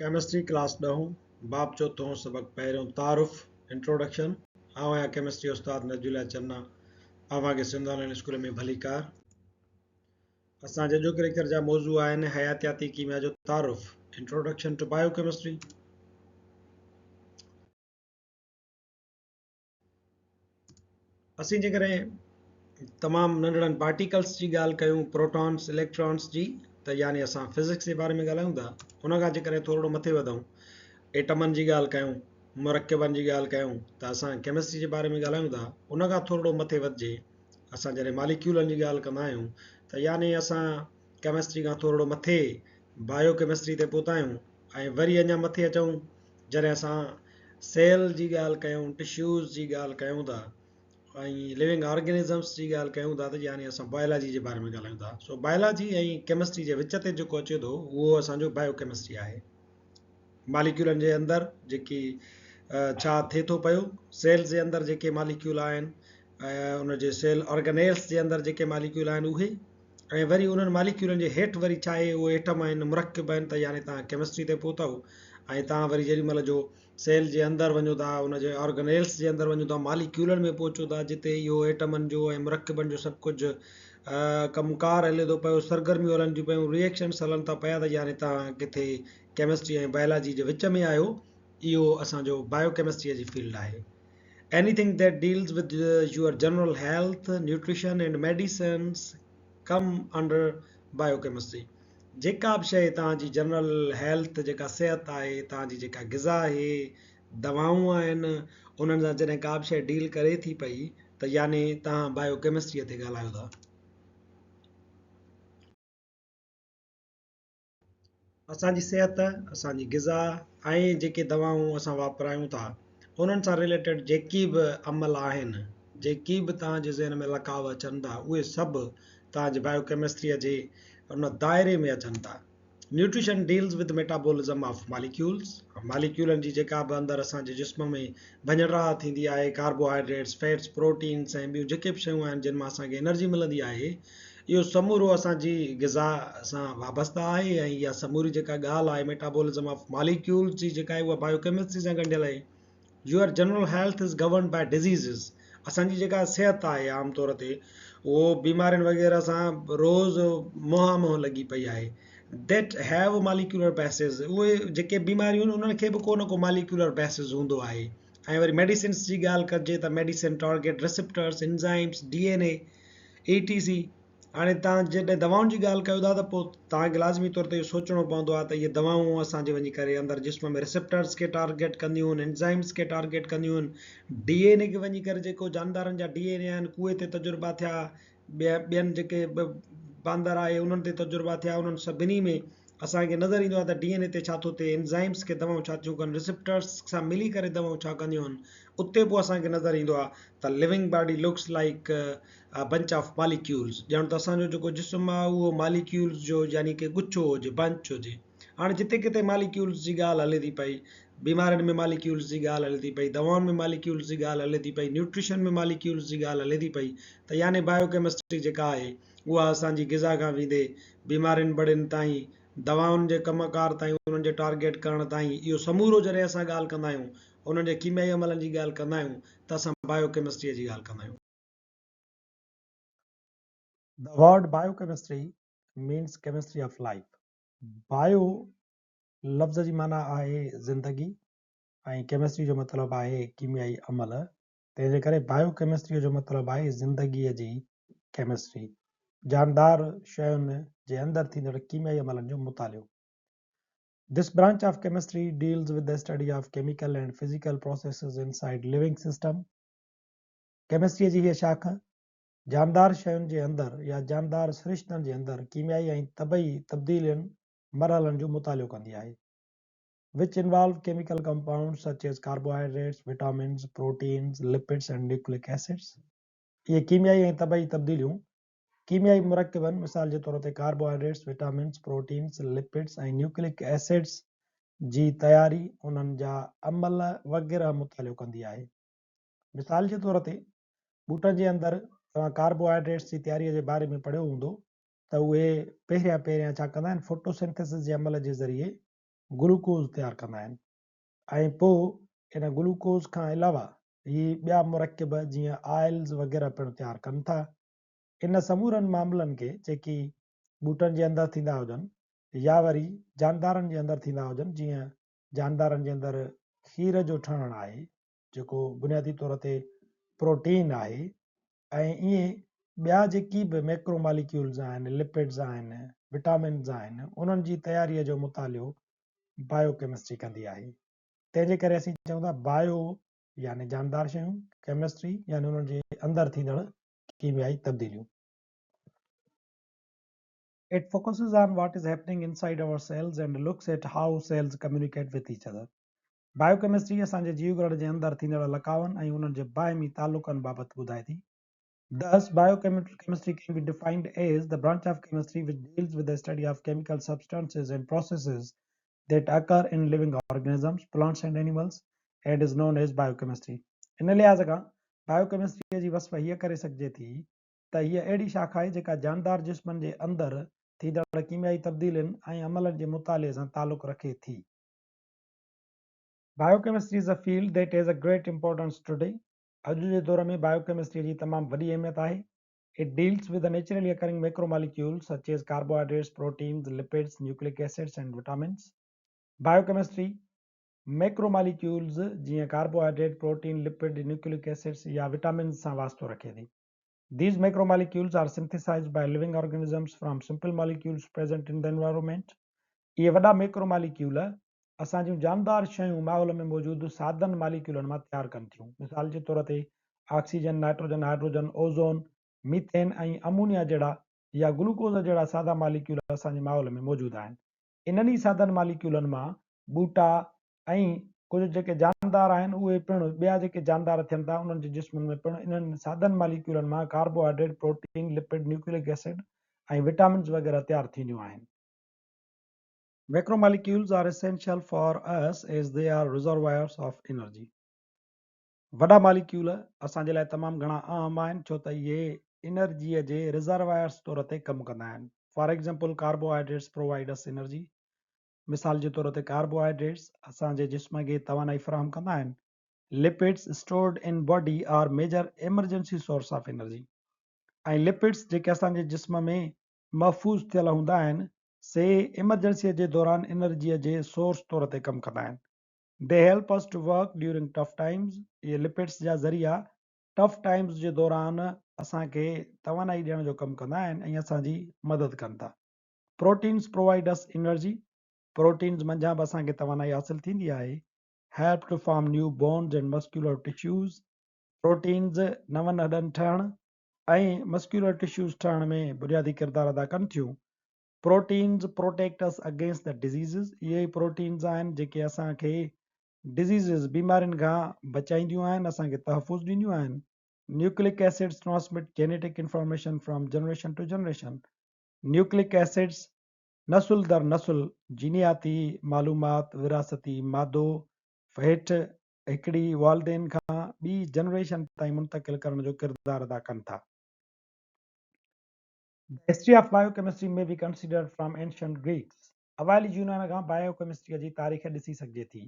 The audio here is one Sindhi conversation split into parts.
ڪيمسٽري ڪلاس ڏهون، باب چوٿون، سبق پهريون، تعارف، Introduction، آئون آهيان ڪيمسٽري استاد نجي الله چنا، اوهان کي سنڌ آنلائن اسڪول ۾ ڀليڪار. اسان جي اڄوڪي ليڪچر جا موضوع آهن حياتياتي ڪيميا جو تعارف، Introduction to Biochemistry، اسين جيڪڏهن تمام ننڍڙن پارٽيڪلس جي ڳالهه ڪيون پروٽانس اليڪٽرانس جي ته يعني اسان فزڪس جي باري ۾ ڳالهايون ٿا ان کان جيڪڏهن ٿورڙو مٿي وڌون ايٽمن جي ڳالهه ڪيون مرڪبن جي ڳالهه ڪيون ته اسان ڪيمسٽري جي باري ۾ ڳالهايون ٿا ان کان ٿورڙو مٿي وڌجي اسان جڏهن ماليڪيولن جي ڳالهه ڪندا آهيون ته يعني اسان ڪيمسٽري کان ٿورڙو مٿي بايو ڪيمسٽري تي پهتا آهيون ۽ وري اڃا مٿي اچون جڏهن اسان سيل جي ڳالهه ڪيون، ٽشوز جي ڳالهه ڪيون ٿا ۽ لونگ آرگنزمس جي ڳالهه ڪيون ٿا ته يعني اسان بايولاجي جي باري ۾ ڳالهايون ٿا. سو بايولاجي ۽ ڪيمسٽري جي وچ تي جيڪو اچي ٿو اهو اسان جو بايو ڪيمسٽري آهي. ماليڪيولن جي اندر جيڪي ڇا ٿئي ٿو پيو، سيلز جي اندر جيڪي ماليڪيول آهن ۽ ان جي سيل آرگنيلس جي اندر جيڪي ماليڪيول آهن اهي ۽ وري انهن ماليڪيولن جي هيٺ وري ڇا آهي اهي ايٽم آهن مرڪب آهن ته يعني توهان ڪيمسٽري تي پهتؤ ۽ توهان وري جيڏي مهل جو سيل جي اندر وڃو ٿا ان جي آرگنيلس جي اندر وڃو ٿا ماليڪيولن ۾ پهچو ٿا جتي اهو ايٽمن جو ۽ مرڪبن جو سڀ ڪجهه ڪم ڪار هلي ٿو پيو سرگرميون هلن ٿيون پيون ريئيڪشنس هلن ٿا پيا ته يعني توهان ڪٿي ڪيمسٽري ۽ بايولاجي جي وچ ۾ آهيو اهو اسان جو بايو ڪيمسٽري جي فيلڊ آهي. Anything that deals with your general health, nutrition and medicines come under biochemistry. جيڪا به شيء توهان جي جنرل هيلٿ جيڪا صحت آهي، توهان جي جيڪا غذا آهي، دوائون آهن، انهن سان جڏهن ڪا به شيء ڊيل ڪري ٿي پئي ته يعني توهان بايوڪيمسٽريء تي ڳالهايو ٿا. اسان جي صحت، اسان جي غذا ۽ جيڪي دوائون اسان واپرايون ٿا انهن سان رليٽيڊ جيڪي به عمل آهن، جيڪي به توهان جي ذهن ۾ لقاء اچن ٿا اهي سڀ توهان جي بايوڪيمسٽريء جي ان دائري ۾ اچن ٿا. Nutrition deals with metabolism of molecules, ماليڪيولن جي جيڪا به اندر اسان جي جسم ۾ ڀڃ ڊاهه ٿيندي آهي، ڪاربوهائيڊريٽس، فيٽس، پروٽينس ۽ ٻيون جيڪي به شيون آهن جن مان اسان کي انرجي ملندي آهي، اهو سمورو اسان جي غذا سان وابسته آهي ۽ اها سموري جيڪا ڳالهه آهي ميٽابولزم آف ماليڪيولز جي جيڪا آهي اها بايو ڪيمسٽري سان ڳنڍيل آهي. Your general health is governed by diseases اسان جي جيڪا صحت آهي عام طور تي اهو بيمارين وغيره سان روز منهان منهن لڳي پئي آهي. That have molecular basis اهي جيڪي بيماريون آهن انهن کي به ڪو نه ڪو ماليڪيولر بيسز هوندو آهي ۽ وري ميڊيسنس جي ڳالهه ڪجي ته medicine target receptors, enzymes, D N A, A T C, هاڻي توهان جڏهن دوائن جي ڳالهه ڪيو ٿا ته پوء توهان کي لازمي طور تي اهو سوچڻو پوندو آهي ته اهي دوائون اسان جي وڃي ڪري اندر جسم ۾ ريسيپٽرز کي ٽارگيٽ ڪنديون آهن، انزائمز کي ٽارگيٽ ڪنديون آهن، ڊي اين اي کي وڃي ڪري جيڪو جاندارن جا ڊي اين اي آهن ڪوئي تي تجربا ٿيا، ٻين جيڪي باندر آهي انهن تي تجربا ٿيا انهن سڀني ۾ اسان کي نظر ايندو آهي ته ڊي اين اي تي ڇا ٿو ٿئي، انزائمز کي دوائون ڇا ٿيون ڪن، ريسيپٽرز سان ملي ڪري دوائون ڇا ڪنديون آهن، اتي پوء اسان کي نظر ايندو آهي ته living body looks like a bunch of molecules ڄڻ ته اسان جو جيڪو جسم آهي اهو ماليڪيولز جو يعني ڪي ڳڇو هجي، بنچ هجي. هاڻي جتي ڪٿي ماليڪيولز جي ڳالهه هلي ٿي پئي، بيمارين ۾ ماليڪيولز جي ڳالهه هلي ٿي پئي، دوائن ۾ ماليڪيولز جي ڳالهه هلي ٿي پئي، نيوٽريشن ۾ ماليڪيولز جي ڳالهه هلي ٿي پئي ته يعني بايو ڪيمسٽري جيڪا آهي اها اسان جي غذا کان ويندي بيمارين بڙين تائين، دوائن جي ڪم ڪار تائين، انهن جي ٽارگيٽ ڪرڻ تائين، اهو سمورو جڏهن اسان ڳالهه ڪندا آهيون، انهن جي ڪيميائي عملن جي ڳالهه ڪندا آهيون ته اسان بايو ڪيمسٽريء جي ڳالهه ڪندا آهيون. The word biochemistry means chemistry of life. Bio لفظ جي معنيٰ آهي زندگي ۽ ڪيمسٽري جو مطلب آهي ڪيميائي عمل، تنهن جي ڪري بايو ڪيمسٽريء جو مطلب آهي زندگيء جي ڪيمسٽري، جاندار شين جي اندر ٿيندڙ ڪيميائي عملن جو مطالعو. This branch of chemistry deals with the study of chemical and physical processes inside living system. ڪيمسٽريء جي هيء شاخ جاندار شين جي اندر يا جاندار سرشتن جي اندر ڪيميائي ۽ طبعي تبديلين، مرحلن جو مطالعو ڪندي آهي. Which involve chemical compounds such as carbohydrates, vitamins, proteins, lipids and nucleic acids. اهي ڪيميائي ۽ طبعي تبديليون ڪيميائي مرڪبن مثال جي طور تي carbohydrates, vitamins, proteins, lipids ۽ nucleic acids جي تياري، انهن جا عمل وغيره مطالعو ڪندي آهي. مثال جي طور تي ٻوٽن جي اندر توهان ڪاربوهائيڊريٽس جي تياري جي باري ۾ پڙهيو هوندو ته اهي پهريان پهريان ڇا ڪندا آهن فوٽوسنٿيسز جي عمل جي ذريعي. گلوڪوز تيار ڪندا آهن ۽ پوء ان گلوڪوز کان علاوه هي ٻيا مرڪب جيئن آئلز وغيره پڻ تيار ڪن ٿا. ان سمورن معاملن کي جيڪي ٻوٽن جي اندر ٿيندا هجن يا وري جاندارن جي اندر ٿيندا هجن جيئن جاندارن جي اندر کير جو ٺهڻ آهي جيڪو بنيادي طور تي پروٽين آهي ۽ ائين ٻيا جيڪي به ميڪرو ماليڪيولز آهن، لپڊز آهن، وٽامنز آهن، انهن جي تياريء جو مطالعو بايو ڪيمسٽري ڪندي آهي. تنهن جي ڪري اسين چئون ٿا بايو يعني جاندار شيون، ڪيمسٽري يعني انهن جي اندر ٿيندڙ ڪيميائي تبديليون. It focuses on what is happening inside our cells and looks at how cells communicate with each other. Biochemistry اسان جي جيوگهرڙ جي اندر ٿيندڙ لقائن ۽ انهن جي باهمي تعلقن بابت ٻڌائي ٿي. Thus, biochemistry can be defined as the branch of chemistry which deals with the study of chemical substances and processes that occur in living organisms, plants and animals, and is known as biochemistry. ان لحاظ کان بايوڪيمسٽريء جي وصف هيء ڪري سگهجي ٿي ته هيء اهڙي شاخ آهي جيڪا جاندار جسمن جي اندر ٿيندڙ ڪيميائي تبديلين ۽ عملن جي مطالعي سان تعلق رکي ٿي. Biochemistry is a field that has a great importance today. اڄ جي دور ۾ بايوڪيمسٽريء جي تمام وڏي اهميت آهي. It deals with the naturally occurring macromolecules such as carbohydrates, proteins, lipids, nucleic acids and vitamins. Biochemistry macromolecules جيئن carbohydrate, protein, lipid, nucleic acids يا وٽامنز سان واسطو رکي ٿي. These macromolecules are synthesized by living organisms from simple molecules present in the environment. اهي وڏا ميڪرو ماليڪيول اسان جون جاندار شيون ماحول ۾ موجود سادن ماليڪيولن مان تيار ڪن ٿيون. مثال جي طور تي oxygen, nitrogen, hydrogen, ozone, methane ۽ ammonia جهڙا يا گلوڪوز جهڙا سادا ماليڪيول اسان جي ماحول ۾ موجود آهن. انهن ئي سادن ماليڪيولن مان ٻوٽا ۽ ڪجهه جيڪي جاندار آهن اهي پڻ ٻيا جيڪي جاندار ٿين ٿا انهن جي جسمن ۾ پڻ انهن سادن ماليڪيولن مان carbohydrate, protein, lipid, nucleic acid ۽ vitamins وغيره تيار ٿينديون آهن. Macromolecules are essential for us as they are reservoirs of energy. وڏا ماليڪيول اسان جي لاء تمام گهڻا اهم آهن ڇو ته اهي انرجيء جي ريزروائرز طور تي ڪم ڪندا آهن. For example, carbohydrates provide us energy. مثال جي طور تي ڪاربوهائيڊريٽس اسان جي جسم کي توانائي فراهم ڪندا آهن. Lipids stored in body are major emergency source of energy. ۽ Lipids جيڪي اسان جي جسم ۾ محفوظ ٿيل هوندا آهن، سي ايمرجنسيء جي دوران انرجيء جي سورس طور تي ڪم ڪندا آهن. They help us to work during tough times، اهي لپڊس جا ذريعا ٽف ٽائمز جي دوران اسان کي توانائي ڏيڻ جو ڪم ڪندا آهن ۽ اسان جي مدد ڪن ٿا. Proteins provide us energy، proteins منجهان به اسان کي توانائي حاصل ٿيندي آهي. Help to form new bones and muscular tissues، proteins نون هڏن ٺهڻ ۽ مسڪيولر ٽشوز ٺهڻ ۾ بنيادي ڪردار ادا ڪن ٿيون. Proteins protect us against the diseases اهي ئي پروٽينز آهن جيڪي اسان کي ڊزيزز، بيمارين، کان بچائينديون آهن، اسان کي تحفظ ڏينديون آهن. Nucleic acids transmit genetic information from generation to generation nucleic acids نسل در نسل جينياتي معلومات، وراثتي مادو، هيٺ هڪڙي والدين کان ٻي جنريشن تائين منتقل ڪرڻ جو ڪردار ادا ڪن ٿا. The history of biochemistry may be considered from ancient Greeks. اوائلي يونان کان بايوڪيمسٽريء جي تاريخ ڏسي سگهجي ٿي.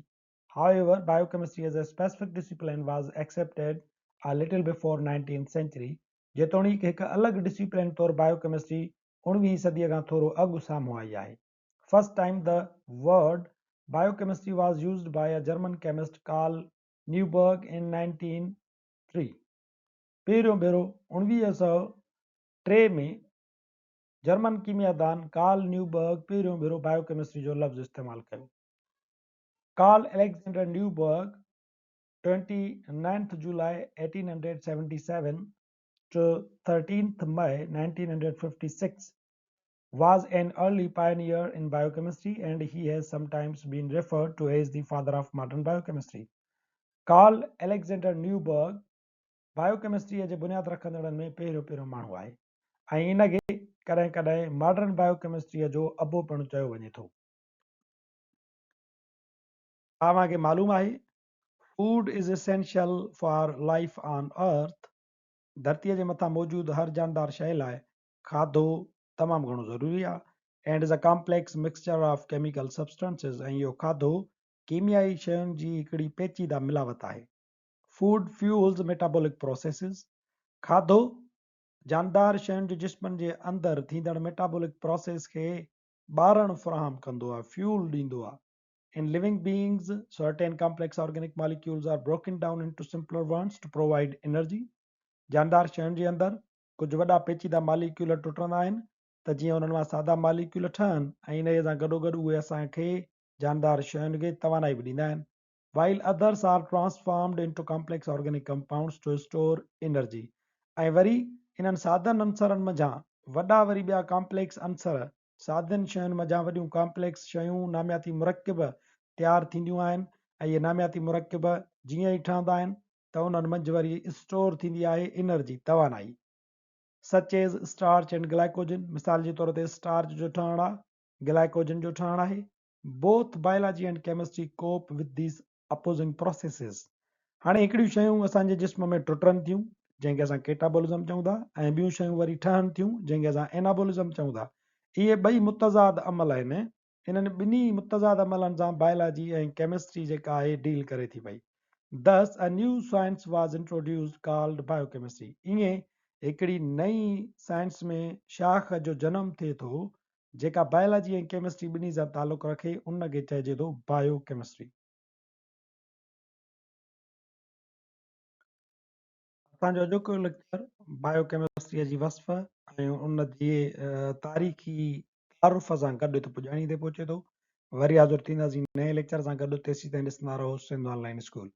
However, biochemistry as a specific discipline was accepted a little before nineteenth century. جيتوڻيڪ هڪ الڳ ڊسيپلين طور بايوڪيمسٽري اڻويهين صديء کان ٿورو اڳ سامهون آئي آهي. First time the word biochemistry was used by a German chemist Carl Neuberg in 1903. پهريون ڀيرو 1903 ۾ جرمن ڪيميادان ڪارل نيوبرگ پهريون ڀيرو بايوڪيمسٽري جو لفظ استعمال ڪيو. Carl Alexander Neuberg 29th July 1877 to 13th May 1956 was an early pioneer in biochemistry and he has sometimes been referred to as the father of modern biochemistry. Carl Alexander Neuberg بايوڪيمسٽريء جي بنياد رکندڙن ۾ پهريون پهريون ماڻهو آهي ۽ ان کي ڪڏهن ڪڏهن ماڊرن بايوڪيمسٽريء جو ابو پڻ چيو وڃي ٿو. ڇا اوهان کي معلوم آهي Food is essential for life on earth ڌرتيء جي مٿان موجود هر جاندار شيء لاء کاڌو تمام گهڻو ضروري آهي. And is a complex mixture of chemical substances ۽ اهو کاڌو ڪيميائي شين جي هڪڙي پيچيده ملاوت آهي. Food Fuels Metabolic Processes، کاڌو جاندار شين جي جسمن جي اندر ٿيندڙ ميٽابولڪ پراسيس کي ٻارڻ فراهم ڪندو آهي، فيول ڏيندو آهي. In living beings, certain complex organic molecules are broken down into simpler ones to provide energy. جاندار شين جي اندر ڪجهه وڏا پيچيده ماليڪيول ٽٽندا آهن ته جيئن انهن مان سادا ماليڪيول ٺهن ۽ انهيء سان گڏوگڏ اهي اسان کي جاندار شين کي توانائي به ڏيندا آهن. While others are transformed into complex organic compounds to store energy ۽ وري انهن سادن عنصرن منجهان وڏا وري ٻيا ڪامپليڪس عنصر سادين شين منجهان وڏيون ڪامپليڪس شيون نامياتي مرڪب تيار ٿينديون آهن ۽ اهي نامياتي مرڪب جيئن ئي ٺهندا آهن ته انهن منجهه وري اسٽور ٿيندي آهي انرجي، توانائي. Such as starch and glycogen مثال جي طور تي اسٽارچ جو ٺهڻ آ گلائڪوجن جو ٺهڻ آهي. Both biology and chemistry cope with these opposing processes. هاڻي هڪڙيون شيون اسان جي جسم ۾ ٽٽن ٿيون جنهن کي اسان ڪيٽابولزم چئون ٿا ۽ ٻيون شيون وري ٺهن ٿيون جنهن کي اسان اينابولزم چئون ٿا. اهي ٻئي متضاد عمل آهن. انهن ٻنهي متضاد عملن سان بائلاجي ۽ ڪيمسٽري جيڪا آهي ڊيل ڪري ٿي پئي. Thus a new science was introduced called biochemistry. ائين هڪڙي نئين سائنس ۾ شاخ جو جنم ٿئي ٿو جيڪا بائلاجي ۽ ڪيمسٽري ٻنهي سان تعلق رکي ان کي چئجي ٿو بايو ڪيمسٽري. اسان جو اڄوڪو ليڪچر بايو ڪيمسٽريء جي وصف ۽ ان جي تاريخي تعارف سان گڏ هت پڄاڻي تي پهچي ٿو. وري حاضر ٿينداسين نئين ليڪچر سان گڏ تيسيتائين ڏسندا رهو سنڌ آن لائين اسڪول.